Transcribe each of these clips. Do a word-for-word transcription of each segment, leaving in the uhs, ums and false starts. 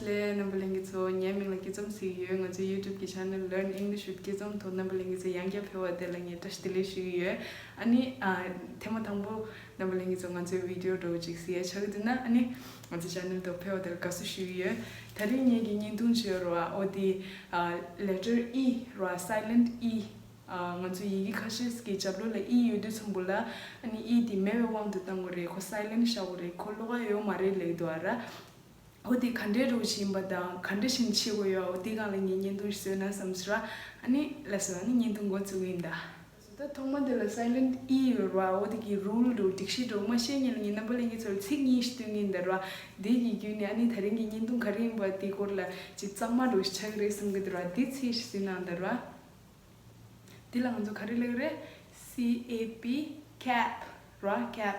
ལས་རྣམ་པ་ལྷན་རྒྱས་ཚོ། ངའི་མིང་ལ་སྐྱིད་འཛོམས་ཟེར་གྱི་ཡོད། ང་ཚོའི་YouTube གི་channel Learn English with སྐྱིད་འཛོམས་ཐོག་རྣམ་པ་ལྷན་རྒྱས་ཚོ་ཡང་བསྐྱར་ཕེབས་པ་དེ་ལ་ངས་བཀྲ་ཤིས་བདེ་ལེགས་ཞུ་གི་ཡོད། ཨ་ནི་ཨ་ཐེངས་མ་དང་པོ་རྣམ་པ་ལྷན་རྒྱས་ཚོ་ང་ཚོའི video འདྲ་བོ་ཅིག་གཟིགས་ཡ་ཆགས་ཀྱི་འདུག་ན། ཨ་ནི་ང་ཚོའི་channel དུ་ཕེབས་པ་དེ་ལ་དགའ་བསུ་ཞུ་གི་ཡོད། དེ་རིང་ངེད་ཀྱི་བརྙན་ཐུང་བྱེད་རོགས། ཨ་འོ་དེ་ཨ་letter E རོགས། Silent E། ཨ་ང་ཚོ་ཡི་གེ་ཁ་ཤས་ཀྱི་རྒྱབ་ལོགས་ལ་E ཡོད་དུས་ཙམ་པོ་ལ། ཨ་ནི་E དེ་མེད་པའི་དབང་དུ་བཏང་དགོས་རེད། ཁོ་silent བཞག་དགོས་རེད། ཁོ་ཀློག་ཡ་ཡོད་མ་རེད་ལབ་ཀྱི་འདུག་ཨ་ར། འོ་དེ་ག་འདྲའི་རོགས་བྱེད་པ་དང་ག་འདྲ་བཞིན་བྱེད་དགོས་ཡོད། འོ་དེ་སྒང་ལ་ངས་བརྙན་ཐུང་ཞིག་བཟོས་ན་བསམ་སོང་ར། ཨ་ནི་ལགས་སོ། ཨ་ནི་བརྙན་ཐུང་འགོ་བཙུགས་ཡིན་ད། ད་ཐོག་མ་དེ་ལ་silent E ཡོད་ར། འོ་དེ་གི་rule འདྲ་བོ་སྒྲིག་གཞི་འདྲ་བོ་མ་ཤེས་ཉིན་ལ་ངས་རྣམ་པ་ལྷན་རྒྱས་ཚོར་ཚིག་གཉིས་ཤིག་སྟོན་གྱི་ཡིན་ད་ར། དེ་གི་བརྒྱུད་ནས་ཨ་ནི་དེ་རིང་གི་བརྙན་ཐུང་ག་རེ་ཡིན་པ་དེའི་སྐོར་ལ་ཅིག་གཙང་མ་འདྲ་བོ་ཞིག་ཆགས་ཀྱི་རེད་བསམ་གྱི་འདུག་ར། དེ་ཚིག་ཞིག་ཟིན་གནང་ད་ར། འདི་ལ་ང་ཚོ་ག་རེ་ལབ་ཀྱི་རེད། C A P cap ར། cap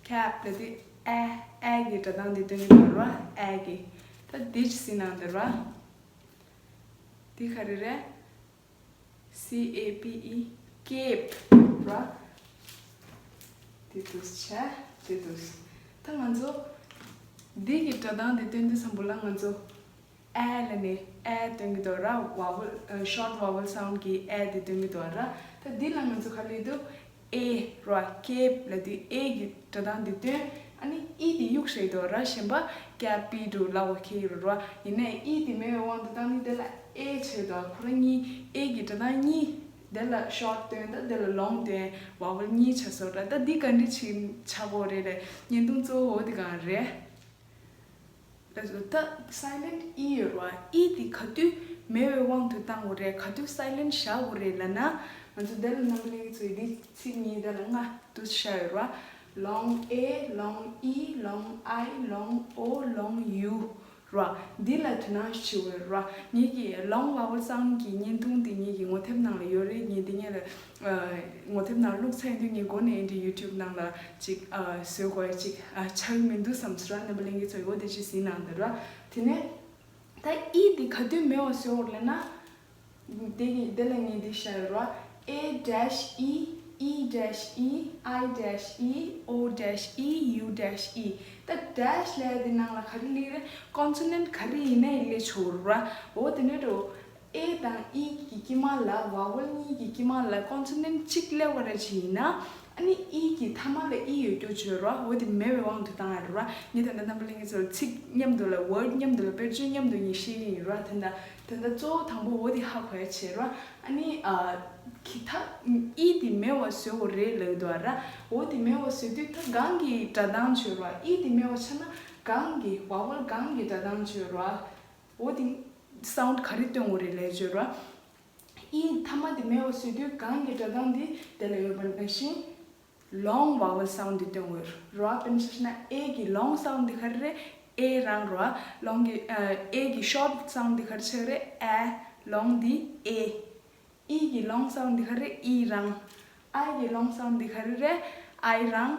cap ལབ་དུས་ཨ་ཨ་གི་སྒྲ་གདངས་འདི་སྟོན་གྱི་འདུག་ར། ཨ་གི། ད་འདི་ཅིག་ཟིན་གནང་འདུག་ར། འདི་ག་རེ་རེད། C A P E cape ར། འདི་འདུག་བྱས། འདི་འདུག་ད་ང་ཚོ་འདི་གི་སྒྲ་གདངས་འདི་སྟོན་དུས་ཙམ་པོ་ལ་ང་ཚོ་ཨ་ལ་ནི་ཨ་སྟོན་གྱི་འདུག་ར། vowel ཨ་short vowel sound གི་ཨ་དེ་སྟོན་གྱི་འདུག་ར། ད་འདི་ལ་ང་ཚོ་ག་རེ་འདུག་ཨེ་ར། ཀེབ་ལབ་དུས་ཨེ་གི་སྒྲ་གདངས་འདི་སྟོན། ཨ་ནི་ཨི་དེ་གཡུག་བཞག་འདུག་ར། གཞན་པ་ཀེབ་པི་འདྲ་ལབ་པ་ཁེལ་ཡོད་ར། ཡིན་ནའི་ཨི་དེ་མེད་པའི་དབང་དུ་བཏང་ནི་དེ་ལ་ཨེ་བྱས་འདུག་ཁོ་རང་གཉིས་ཨེ་གི་སྒྲ་གདངས་གཉིས། དེ་ལ་short སྟོན་དང་དེ་ལ་long སྟོན། vowel གཉིས་ཆགས་སོང་ར། ད་འདི་ག་འདྲ་ཅིག་ཆགས་ཀྱི་ཡོད་རེད་ལབ། བརྙན་ཐུང་གཙོ་བོ་འོ་དེ་གང་རེད། ད་silent E ཡོད་ར། ཨི་དེ་ག་དུས་མེད་པའི་དབང་དུ་བཏང་དགོས་རེད། ག་དུས་silent བཞག་དགོས་རེད་ལབ་ན། ང་ཚོ་དེ་ལ་རྣམ་པ་ལྷན་རྒྱས་ཚོས་འདི་ཚིག་གཉིས་དེ་ལ་ལྔ་འདུག་བཞག་ཡོད་ར། long A, long E, long I, long O, long U ར། འདི་ལ་དོ་སྣང་ཞིག་བྱེད་དགོས་ར། ངེད་ཀྱི་long vowel sound གི་བརྙན་ཐུང་དེ་ངེད་ཀྱི་ངོ་དེབ་ནང་ལ་ཡོད་རེད། ངས་འདི་ངེད་ལ་ཨ་ངོ་དེབ་ནང་བླུགས་ཚར་ཡིན་དུས་ངས་མགོ་ནས་ཨེ་འདྲའི་YouTube ནང་ལ་ཅིག་ཨ་བཟོ་དགོས་ཡ་ཅིག་ཨ་ཆགས་མི་འདུག་བསམ་སོང་ར། རྣམ་པ་ལྷན་རྒྱས་ཚོ་ཡོད་དེ་ཅིག་གཟིགས་གནང་དང་ར། དེ་ནས་ད་ཨི་འདི་ག་དུས་མེད་པ་བཟོ་དགོས་ལབ་ན། དེ་གི་དེ་ལ་ངས་འདི་བཞག་ཡོད་ར། A dash E, E dash E, I dash E, O dash E, U dash E ད་dash ལབ་ཡ་དེ་ནང་ལ་ག་རེ་སླེབས་རེད། consonant ག་རེ་ཡིན་ནའི་སླེབས་ཆོག་ར། འོ་དེ་ནས་འགྲོ། ཨེ་དང་ཨི་གི་དཀྱིལ་མ་ལ་vowel གཉིས་ཀྱི་དཀྱིལ་མ་ལ་consonant གཅིག་སླེབས་པ་ར་ཅིག་ཡིན་ན། ཨ་ནི་ཨི་གི་མཐའ་མ་ལ་ཨི་ཡོད་རྒྱུ་བྱོས་ར། འོ་དེ་མེད་པའི་དབང་དུ་བཏང་ཡ་ར། ངས་ད་ལྟ་རྣམ་པ་ལྷན་རྒྱས་ཚོར་ཚིག་མཉམ་དུ་ལ་word མཉམ་དུ་ལ་དཔེར་བརྗོད་མཉམ་དུ་ངས་བཤད་ཀྱི་ཡིན་ར། དེ་འདྲ་དེ་འདྲ་གཙོ་བོ་དང་པོ་འོ་དེ་ཧ་གོ་ཡ་བྱེད་ར། ཨ་ནི་ཨ་གི་ད་ཨི་དེ་མེད་པ་བཟོ་དགོས་རེད་ལབ་འདུག་ར། འོ་དེ་མེད་པ་བཟོ་དུས་ད་གང་གི་སྒྲ་གདངས་བྱོས་ར། ཨི་དེ་མེད་པ་ཆགས་ན་གང་གི་vowel གང་གི་སྒྲ་གདངས་བྱོས་ར། འོ་དེ་sound ག་རེ་སྟོན་དགོས་རེད་ལབ་བྱོས་ར། ཨི་མཐའ་མ་དེ་མེད་པ་བཟོ་དུས་གང་གི་སྒྲ་གདངས་དེ་དེ་ལ་ཡོད་པ་ནང་བཞིན་long vowel sound དེ་སྟོན་དགོས་རེད། དཔེར་ན་ཆ་བཞག་ན་ཨེ་གི་long sound དེ་ག་རེ་རེད། ཨེ་རང་ར། long གི་ཨ་ཨེ་གི་short sound དེ་ག་རེ་ཆགས་རེད། ཨ། long དེ་ཨེ། ཨི་གི་long sound དེ་ག་རེད། ཨི་རང་། I གི་long sound དེ་ག་རེ་རེད། I རང་།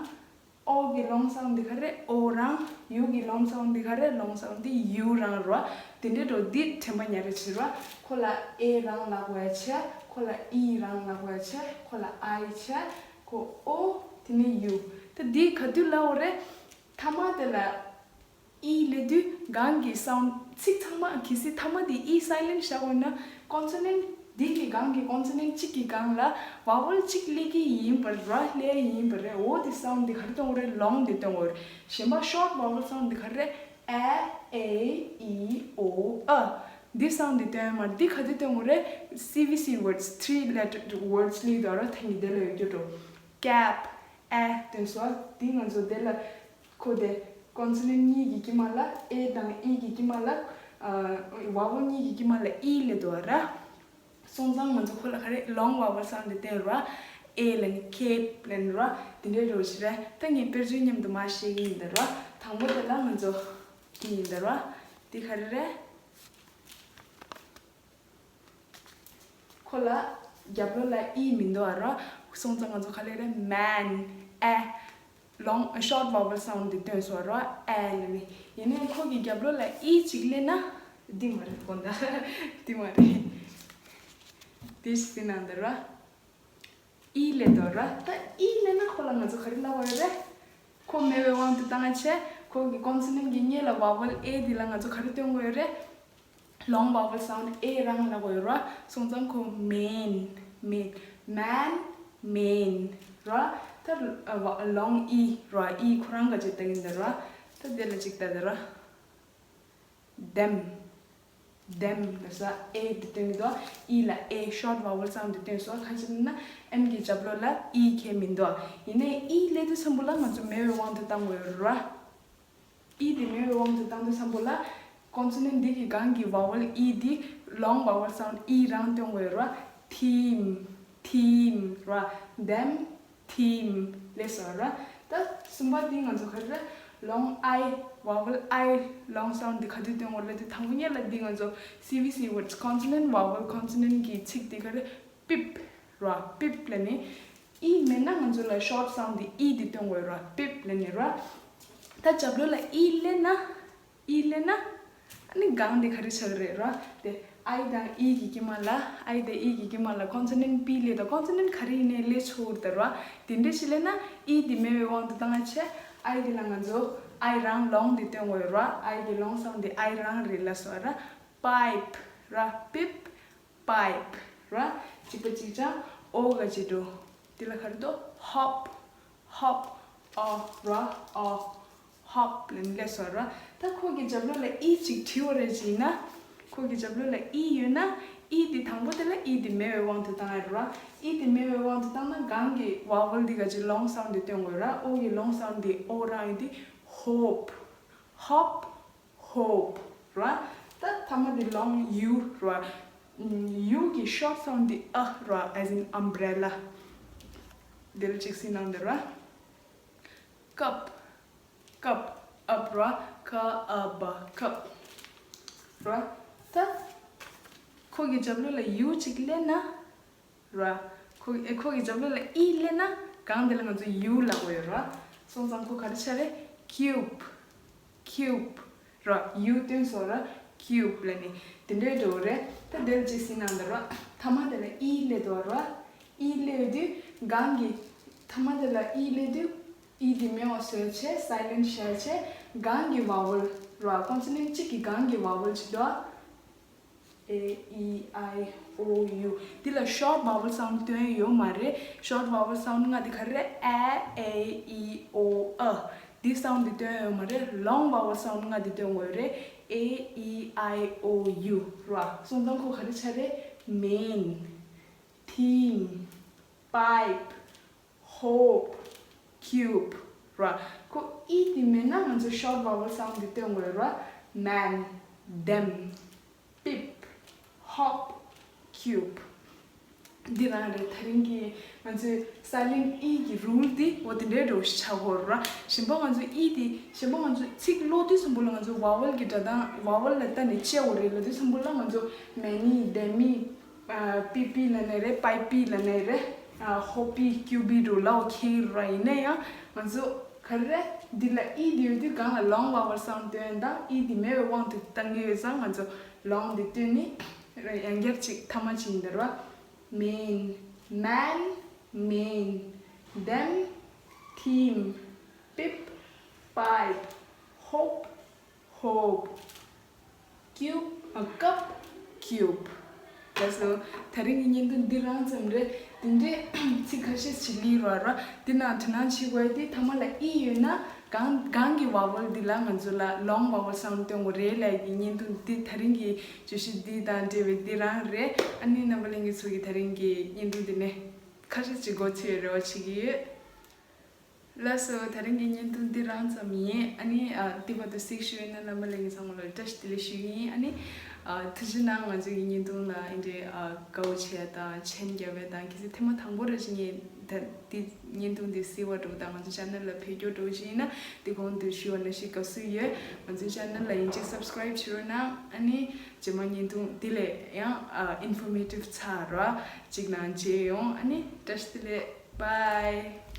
O གི་long sound འདི་ག་རེ། O རང་། U གི་long sound འདི་ག་རེ། long sound འདི་U རང་རོ། དེ་འདྲའི་འགྲོ་འདི་དྲན་པ་ཉར་རེ་བྱེད་རོ། ཁོ་ལ་A རང་ལབ་དགོས་ཡ་བྱས། ཁོ་ལ E རང་ལབ་དགོས་ཡ་བྱས། ཁོ་ལ་I བྱས། ཁོ་O དེ་ནས་U། ད་འདི་ག་དུས་ལབ་དགོས་རེད། མཐའ་མ་དེ་ལ་E ལབ་དུས་སྒང་གི་sound ཚིག་ཚང་མ་གལ་སྲིད་མཐའ་མ་དེ་E silent བཞག་དགོས་ན་consonant འདི་གི་སྒང་གི་consonant གཅིག་གི་སྒང་ལ་vowel གཅིག་སླེབས་ཀྱི་ཡིན་པ་ར། སླེབས་ཡིན་པ་རེད། འོ་དེ་sound འདི་ག་རེ་གཏོང་དགོས་རེད། long འདི་གཏོང་དགོས་རེད། གཞན་པ་short vowel sound འདི་ག་རེ་རེད། A, A, E, O, A འདི་sound འདི་གཏོང་ཡ་མ་རེད། འདི་ག་དུས་གཏོང་དགོས་རེད། C V C words, three letter words སླེབས་དུས་ར། ཐེངས་གི་དེ་ལ་ཡོད་རྒྱུ་འགྲོ། cap, a སྟོན་སོང་། འདི་ང་ཚོ་དེ་ལ་ཁོ་དེ་consonant གཉིས་ཀྱི་དཀྱིལ་མ་ལ་A དང་E གི་དཀྱིལ་མ་ལ་ཨ་vowel གཉིས་ཀྱི་དཀྱིལ་མ་ལ་E སླེབས་འདུག་ར། སོང་ཙང་ང་ཚོ་ཁོ་ལ་ག་རེ་long vowel sound འདི་བསྟན་ར། A ལབ་ནི་cap ལབ་ནི་ར། དེ་འདྲའི་རོ་ཞིག་རེད། ད་ངས་དཔེར་བརྗོད་མཉམ་དུ་མར་བཤད་ཀྱི་ཡིན་ད་ར། དང་པོ་དེ་ལ་ང་ཚོ་འདི་ཡིན་ད་ར། འདི་ག་རེ་རེད། ཁོ་ལ་རྒྱབ་ལོགས་ལ་E མི་འདུག་ཨ་ར། སོང་ཙང་ང་ཚོ་ག་ལེ་རེད། man, a long, short vowel sound འདི་སྟོན་སོང་ཨ་ར། a ལབ་ནི། ཡིན་ནའི་ཁོ་གི་རྒྱབ་ལོགས་ལ་E གཅིག་སླེབས་ན་འདི་མ་རེད། དགོངས་དག་འདི་མ་རེད། འདི་ཟིན་ན་འདི་ར། E སླེབས་འདུག་ར། ད་E སླེབས་ན་ཁོ་ལ་ང་ཚོ་ག་རེ་ལབ་དགོས་རེད། ཁོ་མེད་པའི་དབང་དུ་བཏང་བྱས། ཁོང་གི་consonant་གི་སྔོན་ལ་vowel a་འདི་ལ་ང་ཚོ་ག་རེ་སྟོན་དགོས་རེད། Long vowel sound a་རང་ལབ་དགོས་རེད་ར། སོང་ཙང་ཁོ་man, man, man, man་ར། ད་long e་ར། e་ཁོ་རང་ག་ཅིག་བཏང་གིན་འདུག་ར། ད་དེ་ལ་ཅིག་ལྟ་དེ་ར། them, them་ལ་ས་a་འདི་སྟོན་གྱི་འདུག e་ལ་a་short vowel sound་འདི་སྟོན་སོང་། ག་ཅི་ན་m་གི་རྒྱབ་ལོགས་ལ་e་འཁེལ་མི་འདུག་ཡིན་ནའི་e་སླེབས་དུས་ཙམ་པོ་ལ་ང་ཚོ་མེ་བའི་དབང་དུ་བཏང་དགོས་ར། e་འདི་མེ་བའི་དབང་དུ་བཏང་དུས་ཙམ་པོ་ལ་consonant་འདི་གི་སྒང་གི་vowel e་འདི་long vowel sound e་རང་སྟོན་དགོས་ར། them, them་ར། them, them་ལབ་སོང་ར། ད་གསུམ་པ་འདི་ང་ཚོ་ག་རེ་ར། long i, vowel i, long sound་འདི་ག་དུས་སྟོན་དགོས་ལབ་དུས་དང་པོ་ཉིད་ལ་འདི་ང་ཚོ་C V C words, consonant vowel consonant་གི་ཚིག་འདི་ག་རེ། pip་ར། pip་ལབ་ནི། e་མེད་ན་ང་ཚོ་ལ་short sound་འདི་e་འདི་སྟོན་དགོས་ར། pip་ལབ་ནི་ར། ད་རྒྱབ་ལོགས་ལ་e་སླེབས་ན། e་སླེབས་ན། ཨ་ནི་སྒང་འདི་ག་རེ་ཆགས་ཀྱི་རེད་ར། དེ་i་དང་e་གི་དཀྱིལ་མ་ལ། i་དང་e་གི་དཀྱིལ་མ་ལ་consonant p་སླེབས་དང་consonant་ག་རེ་ཡིན་ནའི་སླེབས་ཆོག་གི་རེད་ར། དེ་འདྲ་ཞིག་སླེབས་ན་e་འདི་མེ་བའི་དབང་དུ་བཏང་ཡ་ཆེ། i་འདི་ལ་ང་ཚོ་i་རང་long་འདི་སྟོན་དགོས་ར། i་གི་long sound་འདི་i་རང་རེད་ལབ་སོང་ར། pipe་ར། pip, pipe་ར། གཅིག་པ་གཅིག་རྐྱང་o་ག་ཅིག་འགྲོ། དེ་ལ་ག་རེ་འདུག hop, hop, o་ར། o། hop་ལབ་ནི་སླེབས་སོང་ར། ད་ཁོ་གི་རྒྱབ་ལོགས་ལ་e་གཅིག་བྲིས་པ་རེད་ཅེ་ན། ཁོ་གི་རྒྱབ་ལོགས་ལ་e་ཡོད་ན། e་འདི་དང་པོ་དེ་ལ་e་འདི་མེ་བའི་དབང་དུ་བཏང་ཡ་ར། e་འདི་མེ་བའི་དབང་དུ་བཏང་ན་སྒང་གི་vowel་འདི་ག་ཅིག་long sound་འདི་སྟོན་དགོས་ར། o་གི་long sound་འདི o་རང་ཡིན་དུས་hope, hop, hope་ར། ད་ཐ་མ་འདི་long u་ར། u་གི་short sound་འདི་a་ར། as in umbrella། འདི་ལ་གཅིག་གཟིགས་གནང་དེ་ར། cup, cup, up་ར། ཁ་ཨ་བ་cup་ར། ད་ཁོ་གི་རྒྱབ་ལོགས་ལ་u་གཅིག་སླེབས་ན་ར། ཁོ་ཨེ་ཁོ་གི་རྒྱབ་ལོགས་ལ་e་སླེབས་ན་སྒང་དེ་ལ་ང་ཚོ་u་ལབ་དགོས་ཡོད་ར། སོང་ཙང་ཁོ་ག་རེ་ཆགས་རེད། cube, cube་ར། u་སྟོན་སོང་ར། cube་ལབ་ནི་དེ་འདྲའི་འགྲོ་རེད། ད་དེ་ལ་གཅིག་གཟིགས་གནང་དེ་ར། ཐ་མ་དེ་ལ་e་སླེབས་འདུག་ར། e་སླེབས་དུས་སྒང་གི་ཐ་མ་དེ་ལ་e་སླེབས་དུས་e་འདི་མེད་པ་བཟོས་བྱས་silent་བྱས་བྱས་སྒང་གི་vowel་ར། consonant་གཅིག་གི་སྒང་གི་vowel་ཅིག་འདུག a, e, i, o, u། འདི་ལ་short vowel sound་སྟོན་ཡོད་མ་རེད། short vowel sound་ལྔ་འདི་ག་རེ་རེད། a, e, i, o, u། འདི་sound་འདི་སྟོན་ཡོད་མ་རེད། long vowel sound་ལྔ་འདི་སྟོན་དགོས་རེད། a, e, i, o, u་ར། སོང་ཙང་ཁོ་ག་རེ་ཆགས་རེད། man, them, pipe, hope, cube་ར། ཁོ་e་འདི་མེད་ན་ང་ཚོ་short vowel sound་འདི་སྟོན་དགོས་ར། man, them, pip, hop, cube། འདི་རང་རེད། ད་རིང་གི་ང་ཚོའི་silent e་གི་rule་འདི་འོ་དེ་འདྲའི་འགྲོ་ཞིག་ཆགས་ཡོད་ར། གཞན་པ་ང་ཚོ་e་འདི་གཞན་པ་ང་ཚོ་ཚིག་ཀློག་དུས་ཙམ་པོ་ལ་ང་ཚོ་vowel་གི་སྒྲ་གདངས་vowel་ལ་ལྟ་ནས་བྱེད་དགོས་རེད་ལབ་དུས་ཙམ་པོ་ལ་ང་ཚོ་many, demi, ཨ་པི་པི་ལབ་ནའི་རེད། པའི་པི་ལབ་ནའི་རེད། ཨ་ཧོ་པི་ཀྱུ་པི་འགྲོ་ལབ་ཁེལ་ར། ཡིན་ན་ཡང་ང་ཚོ་ག་རེ་རེད། འདི་ལ་e་འདི་ཡོད་དུས་སྒང་ལ་long vowel sound་སྟོན་དང་e་འདི་མེད་པའི་དབང་དུ་བཏང་གི་ཡོད་ཙང་ང་ཚོ་long་འདི་སྟོན་ནི་ཡང་བསྐྱར་ཅིག་ཐ་མ་ཅིག་ཡིན་ད་ར། man, man, man, them, them, pip, pipe, hop, hop, cube, a cup, cube། ལགས་སོ། ད་རིང་གི་བརྙན་ཐུང་འདི་རང་ཙམ་རེད། དེ་འདྲའི་ཚིག་ཁ་ཤས་ཤིག་ལི་རོ་ར། འདི་ནང་དྲི་སྣང་བྱེད་དགོས་དེ་ཐ་མ་ལ་e་ཡོད་ན་གང་གང་གི་vowel་འདི་ལ་ང་ཚོ་ལ་long vowel sound་སྟོན་དགོས་རེད་ལབ་ཀྱི་བརྙན་ཐུང་འདི་ད་རིང་གི་བརྗོད་གཞི་འདི་དང་འབྲེལ་བའི་འདི་རང་རེད། ཨ་ནི་རྣམ་པ་ལྷན་རྒྱས་ཚོ་གི་ད་རིང་གི་བརྙན་ཐུང་འདི་ནས་ཁ་ཤས་ཅིག་མགོ་ཚོས་རེ་བ་བྱེད་ཀྱི་ཡོད། ལགས་སོ། ད་རིང་གི་བརྙན་ཐུང་འདི་རང་ཙམ་ཡིན། ཨ་ནི་ཨ་འདི་བར་དུ་གཟིགས་ཞུ་ཡིན་ན་རྣམ་པ་ལྷན་རྒྱས་ཚང་མ་ལ་བཀྲ་ཤིས་བདེ་ལེགས་ཞུ་གི་ཡིན། ཨ་ནི་ཨ་ཐུགས་རྗེ་གནང་། ང་ཚོ་གི་བརྙན་ཐུང་ལ་འདི་འདྲའི་ཨ་དགའ་བོ་བྱས་དང་མཆན་རྒྱབ་པ་དང་། གལ་སྲིད་ཐེངས་མ་དང་པོ་རེད་ཅེ་ངས་ད་འདི་བརྙན་ཐུང་འདི་གཟིགས་པ་འགྲོ་དང་ང་ཚོ་ཆེ་ནལ་ལ་ཕེབས་རྒྱུ་འགྲོ་ཅེ་ཡིན་ན་འདི་གོང་དུ་ཞུས་པ་ནང་བཞིན་དགའ་བསུ་ཡོད། ང་ཚོ་ཆེ་ནལ་ལ་ཡིན་གཅིག་subscribe་བྱེད་རོགས་གནང་། ཨ་ནི་རྗེས་མ་བརྙན་ཐུང་འདི་ལས་ཡང་ཨ་informative་ཚ་ར་ཅིག་ནང་མཇལ་ཡོང་། ཨ་ནི་བཀྲ་ཤིས་བདེ་ལེགས། Bye།